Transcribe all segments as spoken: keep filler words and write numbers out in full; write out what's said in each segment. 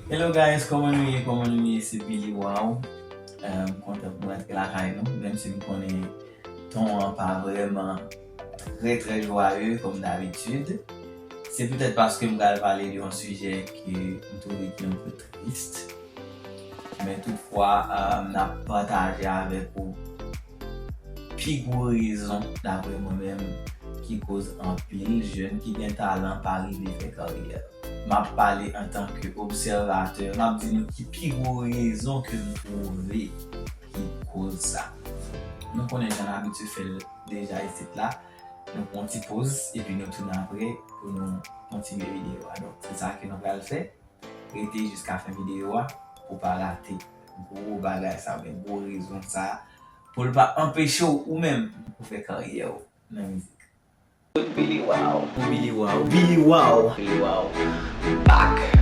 Hello guys, kòman nou ye? Kòman nou ye? Se Billy Wow. M kontan pou m rantre lakay nou, menm si m konnen ton an pa vrèman trè, trè jwaye kòm dabitid. Se petèt paske m pral pale de yon sijè ke m twouve ki yon pè tris. Men toutfwa, n ap pataje avèk ou pi gwo rezon, daprè mwen menm, ki koz anpil jèn ki gen talan pa rive fè karyè. M ap pale antanke obsèvatè, m ap di nou ki pi gwo rezon ke m twouve ki koz sa. Nou konnen jan n abitye fè l deja isit la, nou pran yon ti poz epi nou tounen apre pou nou kontinye videyo a. Donk, se sa ke nou pral fè. Rete jiska fen videyo a pou w pa rate gwo bagay sa oubyen gwo rezon sa pou l pa anpeche w ou menm pou fè karyè w nan mizik. Billy Wow. Billy Wow. Billy Wow. Billy Wow. Back.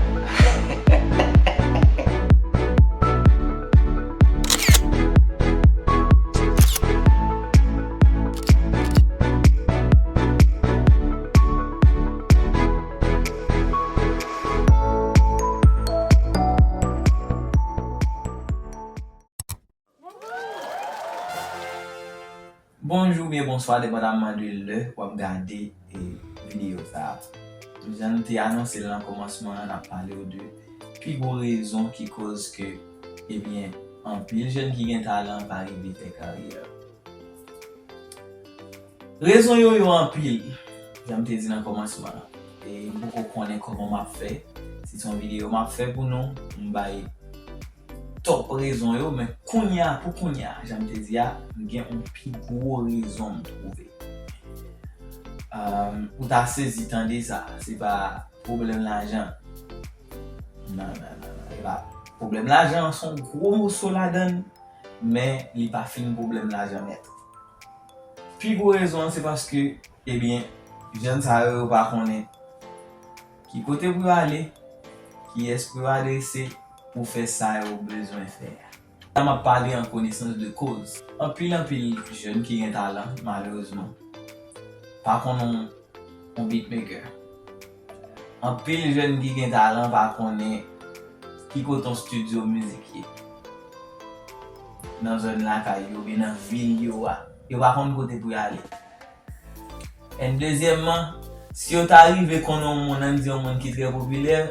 Bonjou oubyen bonswa, depandaman de lè w ap gade, e, videyo sa a. Jan n te anonse l nan kòmansman an, n ap pale w de pi gwo rezon ki koz ke, ebyen, anpil jèn ki gen talan pa rive fè karyè. Rezon yo, yo anpil, jan m te di nan kòmansman an. E m poko konnen kòman m ap fè. Si se yon videyo m ap fè pou nou, m bay top rezon yo, men kounye a, pou kounye a, jan m te di a, m gen yon pi gwo rezon m twouve. Ou ta sezi tande sa, se pa pwoblèm lajan. Non, non, non, non, e pa pwoblèm lajan an, se yon gwo moso ladan l, men li pa fin pwoblèm lajan nèt. Pi gwo rezon an, se paske, ebyen, jèn sa yo, yo pa konnen ki kote pou yo ale, kiyès pou yo adrese pou fè sa yo bezwen fè a. La, m ap pale an konesans de koz. Anpil, anpil jèn ki gen talan, malerezman, pa konn yon, yon beatmaker. Anpil jèn ki gen talan pa konnen ki kote yon estidyo mizik ye. Nan zòn lakay yo, oubyen nan vil yo a, yo pa konn kote pou y ale. And dezyèmman, si yo ta rive konnen yon moun, ann di yon moun ki trè popilè,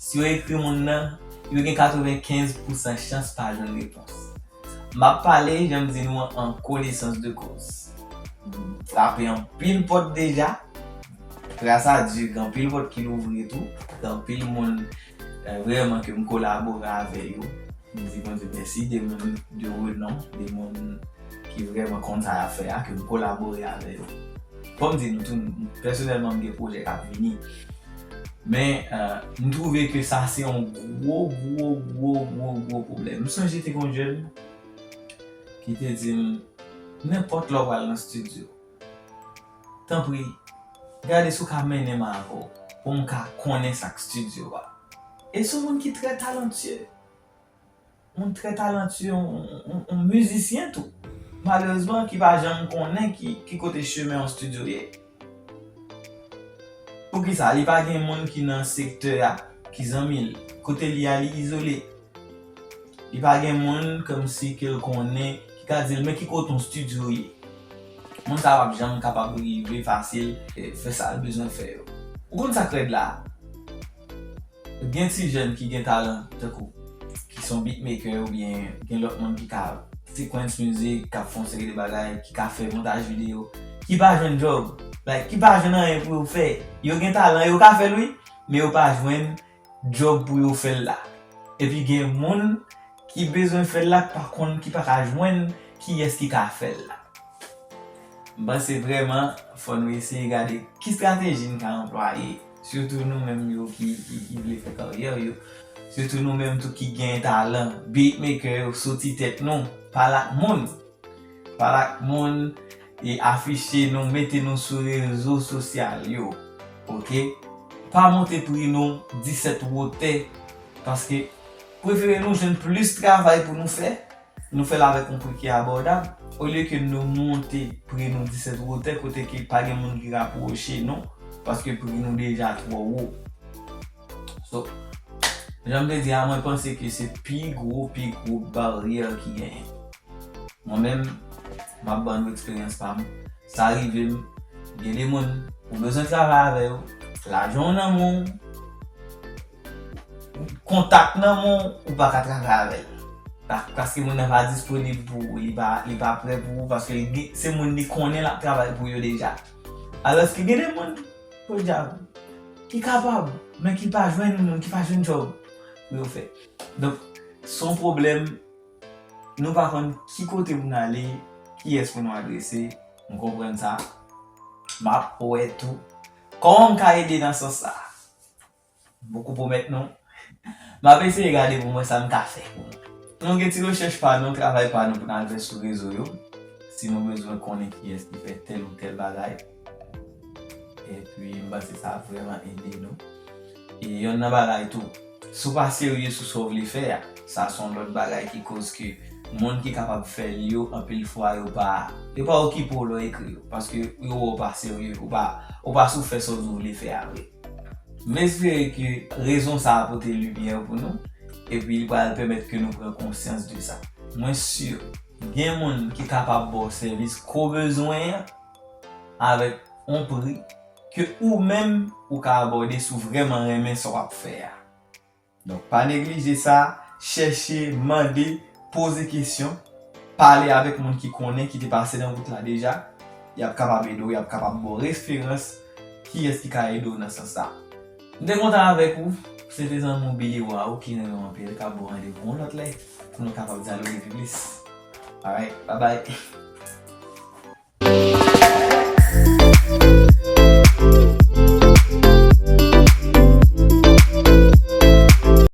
si yo ekri moun nan, yo gen katrevenkenz pousan chans pa jwenn repons. M ap pale, jan m di nou an, an konesans de koz. M frape anpil pòt deja. Gras a Dye, gen anpil pòt ki louvri tou. Gen anpil moun, eh, vrèman ke m kolabore avè yo. M di Bondye mèsi, de moun de renon, de moun ki vrèman konn sa y ap fè a, ke m kolabore avè yo. Fò m di nou tou, m, pèsonèlman, m gen pwojè k ap vini. Men, eh, m twouve ke sa se yon gwo, gwo, gwo, gwo, gwo pwoblèm. M sonje te gen yon jèn ki te di m, nenpòt lè w pral nan estidyo, tanpri, gade si w ka mennen m avè w, pou m ka konnen sa k estidyo a. E se yon moun ki trè talantye. Moun trè talantye, yon, yon, yon, yon mizisyen tou. Malerezman, ki pa janm konnen ki, ki kote chemen yon estidyo ye. Poukisa? Li pa gen moun ki nan sektè a, ki zanmi l. Kote li a, li izole. Li pa gen moun kòmsi ke l konnen, ki ka di l, men ki kote yon estidyo ye. Moun sa a p ap janm kapab rive fasil, e, fè sa l bezwen fè yo. Ou konn sa k rèd la? Gen ti jèn ki gen talan, tankou, ki se yon beatmaker oubyen gen lòt moun ki ka sequence music, k ap fè yon seri de bagay, ki ka fè montaj videyo, ki pa jwenn djòb, like, ki pa jwenn anyen pou yo fè. Yo gen talan, yo ka fè l wi, men yo pa jwenn djòb pou yo fè l la. Epi gen moun ki bezwen fè l la, k pa konn, ki pa ka jwenn kiyès ki ka fè l la. M panse vrèman fò nou eseye gade ki estrateji n ka anplwaye, sitou nou menm yo ki, ki, ki vle fè karyè yo, sitou nou menm tou ki gen talan, beatmaker yo, soti tèt nou, pale ak moun. Pale ak moun e afiche nou, mete nou sou rezo sosyal yo. Oke? Pa monte pri nou disèt wotè, paske prefere nou jwenn plis travay pou nou fè, nou fè l avèk yon pri ki abòdab, olye ke nou monte pri nou disèt wotè kote ke pa gen moun ki rapwoche nou, paske pri nou deja twò wo. So, Jan m te di a, mwen panse ke se pi gwo, pi gwo baryè ki genyen. Mwen menm, m ap ban nou eksperyans pa m. Sa rive m, gen de moun, ou bezwen travay avè yo, lajan w nan men w, kontak nan men w, ou pa ka travay avè l. Pa- Paske moun nan pa disponib pou ou, li pa, li pa prè pou ou, paske li gen- se moun li konnen l ap travay pou yo deja. Alòske gen de moun, podyab, ki kapab, men ki pa jwenn moun, ki pa jwenn djòb pou yo fè. Donk, se yon pwoblèm, nou pa konn ki kote pou n ale, kiyès pou nou adrese, m konprann sa. M ap wè tou kòman m ka ede nan sans sa. M poko pwomèt nou. M ap eseye gade pou m wè sa m ka fè pou nou. Nou gen ti rechèch pa nou, travay pa nou pou n al fè sou rezo yo. Si nou bezwen konnen kiyès ki fè tèl ou tèl bagay. Epi m panse sa ap vrèman ede nou. E yonn nan bagay tou, si w pa serye sou sa w vle fè a, sa se yon lòt bagay ki koz ke moun ki kapab fè l yo, anpil fwa yo pa, yo pa okipe w lè w ekri yo, paske yo wè w pa serye, ou pa, ou pa sou fè sa w di w vle fè a vre. M espere ke rezon sa a pote limyè pou nou, epi li pral pèmèt ke nou pran konsyans de sa. Mwen si, gen moun ki kapab ba w sèvis ke w bezwen an avèk yon pri ke ou menm ou ka abòde si w vrèman renmen sa w ap fè a. Donk, pa neglije sa, chèche, mande, poze kesyon, pale avèk moun ki konnen, ki te pase nan wout la deja. Y ap kapab ede w, y ap kapab ba w referans kiyès ki ka ede w nan sans sa. M te kontan avèk ou. Se te zanmi w Billy Wa ou ki renmen w anpil, k ap ba w randevou yon lòt lè pou nou kapab dyaloge pi plis. Alright, bye bye.